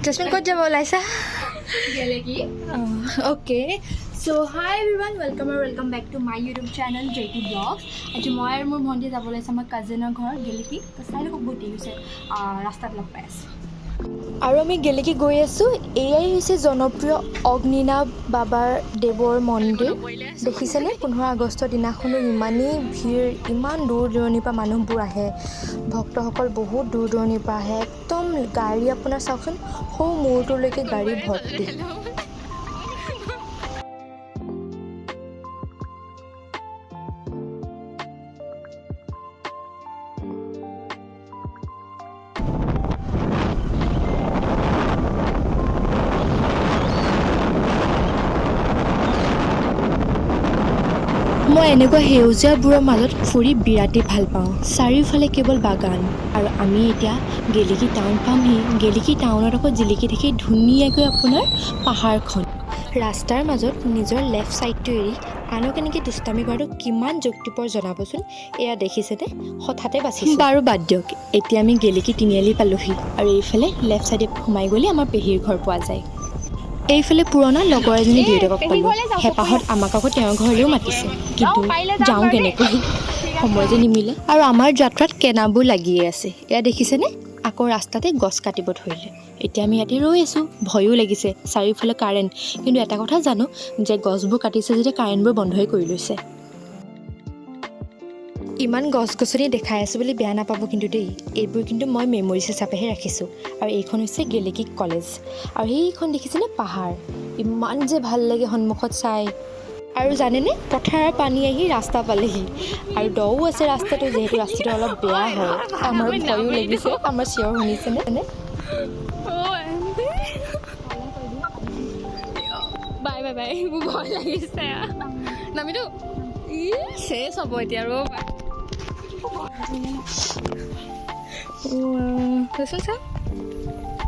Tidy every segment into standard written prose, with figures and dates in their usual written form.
Jasmine, ক'ত যাব ওলাইছা? Geleki. Okay, so hi everyone, welcome আৰু welcome back to my YouTube channel JT Blogs. আজি মই আৰু মোৰ ভণ্টি যাব ওলাইছে আমাৰ কাজিনৰ ঘৰ গেলেকি। তো চাই লওক, বহুত দেৰি হৈছে। ৰাস্তাত লগ পাই আছোঁ। আৰু আমি গেলেকি গৈ আছোঁ। এয়াই হৈছে জনপ্ৰিয় অগ্নিনাভ বাবাৰ দেৱৰ মন্দিৰ। দেখিছেনে, 15 আগষ্টৰ দিনাখনো ইমানেই ভিৰ, ইমান দূৰ দূৰণিৰ পৰা মানুহবোৰ আহে। ভক্তসকল বহুত দূৰ দূৰণিৰ পৰা আহে। একদম গাড়ী আপোনাৰ চাওকচোন, সৌ মূৰটোলৈকে গাড়ী ভৰ্তি। মই এনেকুৱা সেউজীয়াবোৰৰ মাজত ফুৰি বিৰাটেই ভাল পাওঁ। চাৰিওফালে কেৱল বাগান। আৰু আমি এতিয়া গেলেকী টাউন পামহি। গেলেকী টাউনত আকৌ জিলিকি থাকি ধুনীয়াকৈ আপোনাৰ পাহাৰখন। ৰাস্তাৰ মাজত নিজৰ লেফ্ট ছাইডটো এৰি আনক এনেকৈ দুষ্টামি কৰাটো কিমান যুক্তিপৰ, জনাবচোন। এয়া দেখিছেনে, হঠাতে বাচিছোঁ। বাৰু বাদ দিয়ক, এতিয়া আমি গেলেকী তিনিআলি পালোহি আৰু এইফালে লেফ্ট ছাইডে সোমাই গ'লে আমাৰ পেহীৰ ঘৰ পোৱা যায়। এইফালে পুৰণা লগৰ এজনী দেউতাকক পালোঁ। হেঁপাহত আমাক আকৌ তেওঁৰ ঘৰলৈও মাতিছে, কিন্তু যাওঁ কেনেকৈ? সময় যে নিমিলে। আৰু আমাৰ যাত্ৰাত কেনাবোৰ লাগিয়ে আছে। এয়া দেখিছেনে, আকৌ ৰাস্তাতে গছ কাটিব ধৰিলে। এতিয়া আমি ইয়াতে ৰৈ আছোঁ, ভয়ো লাগিছে, চাৰিওফালে কাৰেণ্ট। কিন্তু এটা কথা জানো যে গছবোৰ কাটিছে যেতিয়া কাৰেণ্টবোৰ বন্ধই কৰি লৈছে। ইমান গছ গছনি দেখাই আছোঁ বুলি বেয়া নাপাব কিন্তু দেই, এইবোৰ কিন্তু মই মেমৰিজ হিচাপেহে ৰাখিছোঁ। আৰু এইখন হৈছে গেলেকী কলেজ। আৰু সেইখন দেখিছেনে পাহাৰ, ইমান যে ভাল লাগে সন্মুখত চাই। আৰু জানেনে, পথাৰৰ পানী আহি ৰাস্তা পালেহি আৰু দও আছে ৰাস্তাটো। যিহেতু ৰাস্তাটো অলপ বেয়া হয়, আমাৰ ভয়ো লাগিছে। আমাৰ চিঞৰ শুনিছেনে? বাই বাই বাই, মোৰ ভয় লাগিছে। নামিতো ই চেচ হ'ব এতিয়া আৰু। ৰচোন চাওঁ।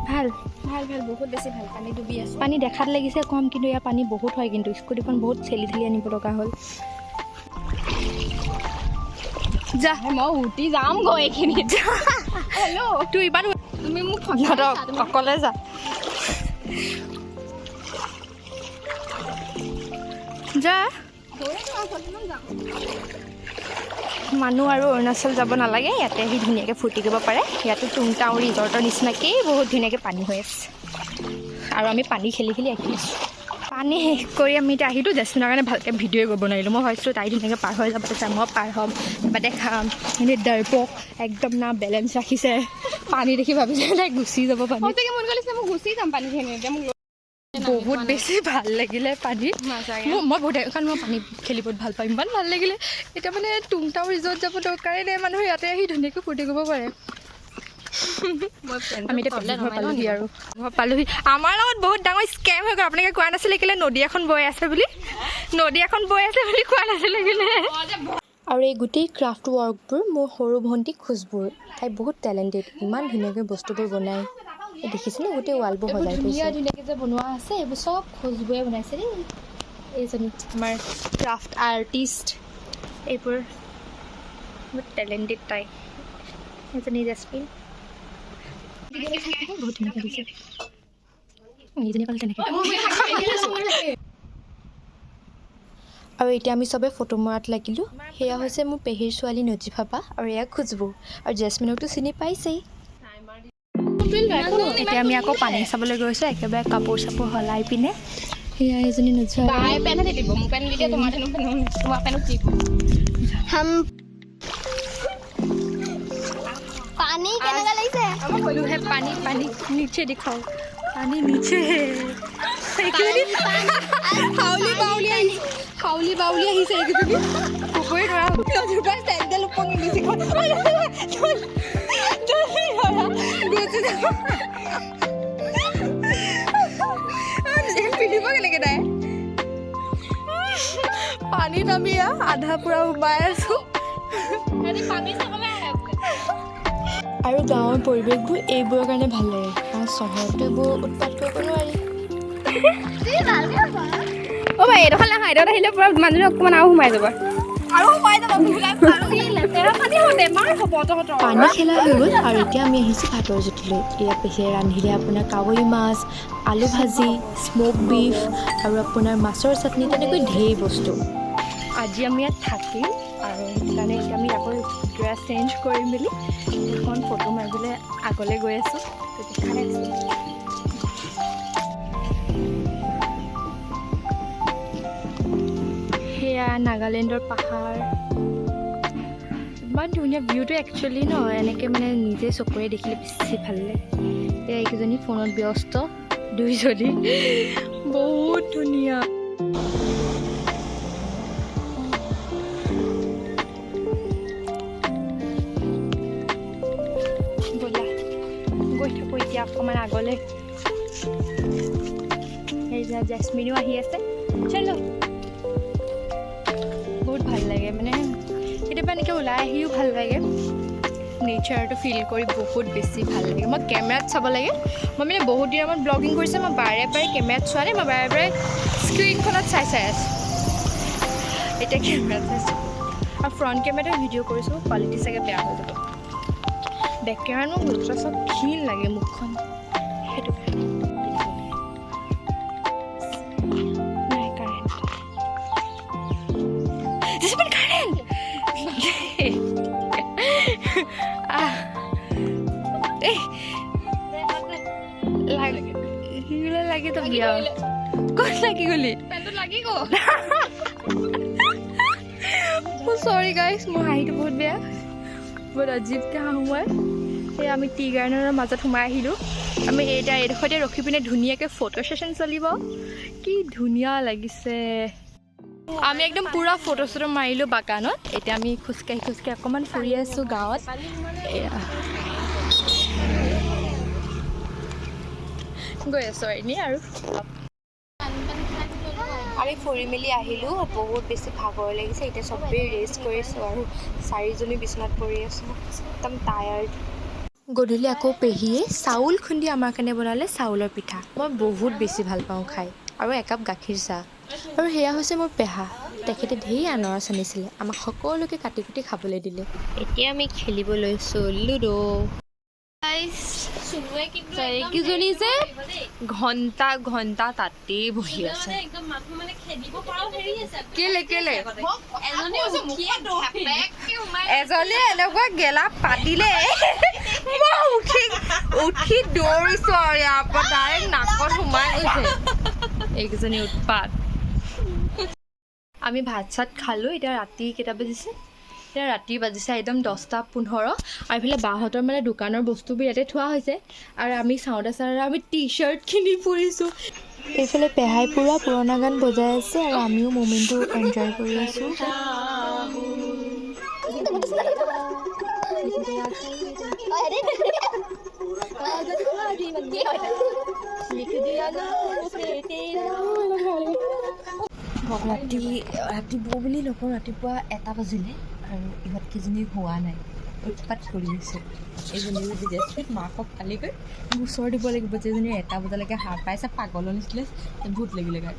ভাল। ভাল ভাল, বহুত বেছি ভাল। পানী ডুবি আছোঁ। পানী দেখাত লাগিছে কম, কিন্তু ইয়াৰ পানী বহুত হয়। কিন্তু স্কুটিখন বহুত ঠেলি ঠেলি আনিব লগা হ'ল। যা। মই উঠি যামগৈ এইখিনিত। হেল্ল'। তোৰ ইমান তুমি মোক নাটক, অকলে যা যা। মানুহ আৰু অৰুণাচল যাব নালাগে, ইয়াতে আহি ধুনীয়াকৈ ফূৰ্তি কৰিব পাৰে। ইয়াতো টুংটাও ৰিজৰ্টৰ নিচিনাকেই বহুত ধুনীয়াকৈ পানী হৈ আছে আৰু আমি পানী খেলি খেলি আহি আছোঁ। পানী শেষ কৰি আমি এতিয়া আহিলোঁ। জেচমিনৰ কাৰণে ভালকৈ ভিডিঅ' কৰিব নোৱাৰিলোঁ। মই ভাবিছিলোঁ তাই ধুনীয়াকৈ পাৰ হৈ যাব, তাৰপিছত মই পাৰ হ'ম, তাৰপৰা দেখাম। এনেই ডৰপক একদম না বেলেঞ্চ ৰাখিছে। পানী দেখি ভাবিছে তাই গুচি যাব পানী। সঁচাকৈ মন গ'লিছে, মই গুচি যাম পানীখিনি এতিয়া মোক। বহুত বেছি ভাল লাগিলে পানীত। মই বহুত, কাৰণ মই পানী খেলি বহুত ভাল পাওঁ। ইমান ভাল লাগিলে। এতিয়া মানে টুংটাও ৰিজৰ্ট যাব দৰকাৰেই নাই, মানুহ ইয়াতে আহি ধুনীয়াকৈ ফূৰ্তি কৰিব পাৰে। আমি এতিয়া পেহীৰ ঘৰ পালোহি আৰু ঘৰ পালোহি। আমাৰ লগত বহুত ডাঙৰ স্কেম হৈ গ'ল। আপোনালোকে কোৱা নাছিলে কেলৈ নদী এখন বৈ আছে বুলি? নদী এখন বৈ আছে বুলি কোৱা নাছিলে কেলৈ? আৰু এই গোটেই ক্ৰাফ্ট ৱৰ্কবোৰ মোৰ সৰু ভণ্টি খুচবুৰ। তাই বহুত টেলেণ্টেড, ইমান ধুনীয়াকৈ বস্তুবোৰ বনায়। এই দেখিছেনে, গোটেই ৱালবোৰ সজাই ধুনীয়া ধুনীয়াকৈ যে বনোৱা আছে, এইবোৰ চব খুচবুৱে বনাইছে দেই। এইজনী আমাৰ ক্ৰাফ্ট আৰ্টিষ্ট। এইবোৰ বহুত টেলেণ্টেড তাই। এজনী জেচমিন, বহুত ধুনীয়াকৈ দিছে। এইজনী ক'লে তেনেকৈ। আৰু এতিয়া আমি চবে ফটো মৰাত লাগিলোঁ। সেয়া হৈছে মোৰ পেহীৰ ছোৱালী নজিফাপা আৰু এয়া খুচবু আৰু জেচমিনকতো চিনি পাইছেই। এতিয়া আমি আকৌ পানী চাবলৈ গৈছোঁ, একেবাৰে কাপোৰ চাপোৰ সলাই পিনে। সেয়া এজনী নজিফা। বাই, পেনে দিব মোৰ পেন তেতিয়া তোমাৰ হেনো পেন, তোমাৰ পেনত দিব। পানী কেনেকুৱা লাগিছে? है पानी, पानी नीचे दिखाओ, पानी नीचे है। এইকেইজনী হাউলি বাউলি আহিছে, হাউলি বাউলি আহিছে এইকেইজনী, ক'বই নোৱাৰা। নদীৰ পৰা চেণ্ডেল উপঙি গুচি গ'ল। গুচি যাব, পিন্ধিব কেনেকে তাই? পানীত আমি আধা পূৰা সোমাই আছোঁ। পানী চাবলৈ আহে। আৰু গাঁৱৰ পৰিৱেশবোৰ এইবোৰৰ কাৰণে ভাল লাগে, কাৰণ চহৰতো এইবোৰ উৎপাত কৰিব নোৱাৰি। অ' ভাই, এইডোখৰ নাহা। এইডোখৰত আহিলে পূৰা মানুহজন অকণমান আৰু সোমাই যাব, আৰু সোমাই যাব। লেতেৰা পানী হ'ব, বেমাৰ হ'ব তহঁতৰ। পানী খেলা হৈ গ'ল আৰু এতিয়া আমি আহিছোঁ ভাতৰ জুতিলৈ। ইয়াত পেহীয়ে ৰান্ধিলে আপোনাৰ কাৱৈ মাছ, আলু ভাজি, স্ম'ক বিফ আৰু আপোনাৰ মাছৰ চাটনি, তেনেকৈ ঢেৰ বস্তু। আজি আমি ইয়াত থাকিম আৰু সেইকাৰণে এতিয়া আমি আকৌ ড্ৰেছ চেঞ্জ কৰি মেলি এখন ফটো মাৰিবলৈ আগলৈ গৈ আছোঁ। দেখাই আছোঁ। সেয়া নাগালেণ্ডৰ পাহাৰ, ইমান ধুনীয়া ভিউটো একচুৱেলি ন, এনেকৈ মানে নিজে চকুৰে দেখিলে বেছি ভাল লাগে। এয়া এইকেইজনী ফোনত ব্যস্ত দুইজনী, বহুত ধুনীয়া। ব'লা গৈ থাকোঁ এতিয়া অকণমান আগলৈ। সেই জেচমিনো আহি আছে, চলো। বহুত ভাল লাগে, মানে কেতিয়াবা এনেকৈ ওলাই আহিও ভাল লাগে, নেচাৰটো ফিল কৰি বহুত বেছি ভাল লাগে। মই কেমেৰাত চাব লাগে, মই মানে বহুত দিনৰ মূৰত ব্লগিং কৰিছোঁ, মই বাৰে বাৰে কেমেৰাত চোৱা নাই, মই বাৰে বাৰে স্ক্ৰীণখনত চাই চাই আছোঁ। এতিয়া কেমেৰাত চাইছোঁ আৰু ফ্ৰণ্ট কেমেৰাতে ভিডিঅ' কৰিছোঁ, কোৱালিটি চাগে বেয়া হৈ যাব। বেক কেমেৰাত মোক যথেষ্ট ক্ষীণ লাগে মুখখন, সেইটো কাৰণে নাই। কাৰেণ্ট, কাৰেণ্ট এই লাগে তো বিয়া ক'ত লাগি গ'লি? লাগি গ'ল। চৰি গাইছ, মোৰ হাঁহিটো বহুত বেয়া, বহুত অজীৱকৈ হাঁহো মই। সেই আমি টি গাৰ্ডেনৰ মাজত সোমাই আহিলোঁ। আমি এতিয়া এইডোখৰতে ৰখি পিনে ধুনীয়াকৈ ফটো ছেশ্যন চলিব। কি ধুনীয়া লাগিছে। আমি একদম পূৰা ফটো চটো মাৰিলোঁ বাগানত। এতিয়া আমি খোজকাঢ়ি খোজকাঢ়ি অকণমান ফুৰি আছোঁ গাঁৱত। এয়া গৈ আছোঁ এনেই আৰু। আমি ফুৰি মেলি আহিলোঁ, বহুত বেছি ভাগৰ লাগিছে। এতিয়া চবেই ৰেষ্ট কৰিছোঁ আৰু চাৰিজনী বিচনাত পৰি আছোঁ, একদম টায়াৰ্ড। গধূলি আকৌ পেহীয়ে চাউল খুন্দি আমাৰ কাৰণে বনালে চাউলৰ পিঠা। মই বহুত বেছি ভাল পাওঁ খাই, আৰু একাপ গাখীৰ চাহ। আৰু সেয়া হৈছে মোৰ পেহা, তেখেতে ঢেৰ আনাৰস আনিছিলে, আমাক সকলোকে কাটি কুটি খাবলৈ দিলে। এতিয়া আমি খেলিব লৈছোঁ লুডো। এইকেইজনী যে ঘণ্টা ঘণ্টা তাতেই বহি আছে। কেলে কেলে এজনীয়ে এনেকুৱা গেলা পাতিলে, মই উঠি উঠি দৌৰিছো আৰু ইয়াৰ পৰা ডাইৰেক্ট নাকত সোমাই গৈছে। এইকেইজনী উৎপাত। আমি ভাত চাত খালোঁ। এতিয়া ৰাতি কেইটা বাজিছে? এতিয়া ৰাতি বাজিছে একদম 10:15। আৰু এইফালে বাহঁতৰ মানে দোকানৰ বস্তুবোৰ ইয়াতে থোৱা হৈছে আৰু আমি চাওঁতে চাওঁতে আমি টি চাৰ্ট কিনি ফুৰিছোঁ। এইফালে পেহাই পূৰা পুৰণা গান বজাই আছে আৰু আমিও মুমেণ্টটো এনজয় কৰি আছোঁ। ৰাতি ৰাতিপুৱা বুলি নকওঁ, ৰাতিপুৱা 1টা বাজিলে আৰু ইহঁতকেইজনী হোৱা নাই, উৎপাত কৰি আছে। এইজনী জেচমিন মাকক কালি গৈ গোচৰ দিব লাগিব যে এজনী 1টা বজালৈকে সাৰ পাইছে, পাগলৰ নিচিনা, ভূত লাগিলে গাত।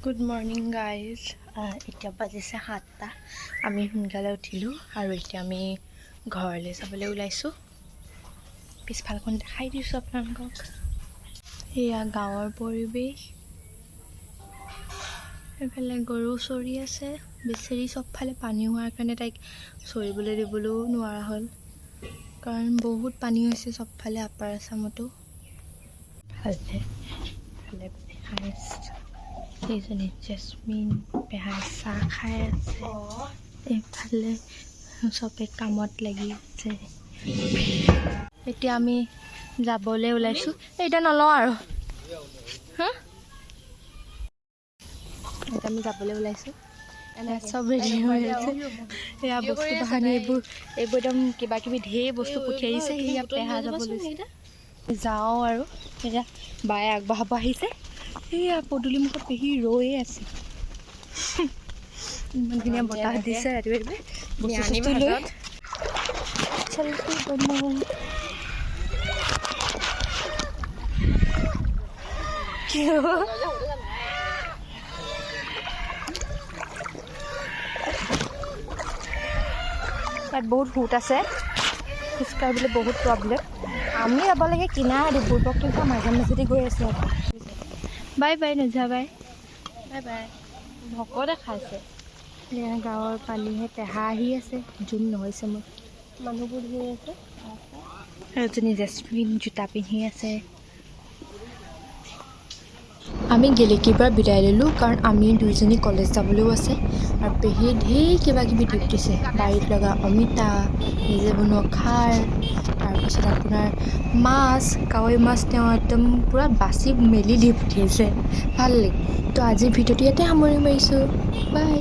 গুড মৰ্ণিং গাইজ, এতিয়া বাজিছে 7টা। আমি সোনকালে উঠিলোঁ আৰু এতিয়া আমি ঘৰলৈ যাবলৈ ওলাইছোঁ। পিছফালখন দেখাই দিছোঁ আপোনালোকক। এয়া গাঁৱৰ পৰিৱেশ, এইফালে গৰু চৰি আছে। বেচেৰি চবফালে পানী হোৱাৰ কাৰণে তাইক চৰিবলৈ দিবলৈও নোৱাৰা হ'ল, কাৰণ বহুত পানী হৈছে চবফালে আপাৰ আছামতো। ভালে ভালে পেহাই সেইজনী জেচমিন পেহাই চাহ খাই আছে, এইফালে চবে কামত লাগি আছে। এতিয়া আমি যাবলৈ ওলাইছোঁ। এতিয়া নলওঁ আৰু, হা, এতিয়া আমি যাবলৈ ওলাইছোঁ। চব ৰেডি হৈ আছে। এয়া বস্তু বাহানি এইবোৰ এইবোৰ একদম কিবা কিবি ঢেৰ বস্তু পঠিয়াই দিছে। সেয়া পেহা যাব লৈছে, যাওঁ আৰু। এতিয়া বায়ে আগবঢ়াব আহিছে। সেয়া পদূলি মুখত পেহী ৰৈয়ে আছে। ইমান ধুনীয়া বতাহ দিছে ৰাতিপুৱা ৰাতিপুৱাই। বস্তু চস্তু লৈ চলতি বনো। কিয় ইয়াত বহুত সোঁত আছে, খোজকাঢ়িবলৈ বহুত প্ৰব্লেম। আমি যাব লাগে কিনাৰেদি, বুৰ্বকটো মাজে মাজেদি গৈ আছোঁ। বাই বাই, নোযোৱা, বাই। Bye bye. ভকতে খাইছে। এয়া গাঁৱৰ পানীহে পেহা আহি আছে, জুম নহৈছে মোৰ। মানুহবোৰ ধেৰ আছে। আৰু এজনী জেচমিন জোতা পিন্ধি আছে। আমি গেলেকীৰ পৰা বিদায় ল'লোঁ, কাৰণ আমি দুইজনী কলেজ যাবলৈও আছে। আৰু পেহীয়ে ঢেৰ কিবা কিবি টিপ দিছে, বাৰীত লগা অমিতা, নিজে বনোৱা খাৰ, তাৰপিছত আপোনাৰ মাছ, কাৱৈ মাছ তেওঁ একদম পূৰা বাচি মেলি দি পঠিয়াইছে। ভাল লাগিল। তো আজিৰ ভিডিঅ'টো ইয়াতে সামৰণি মাৰিছোঁ। বাই।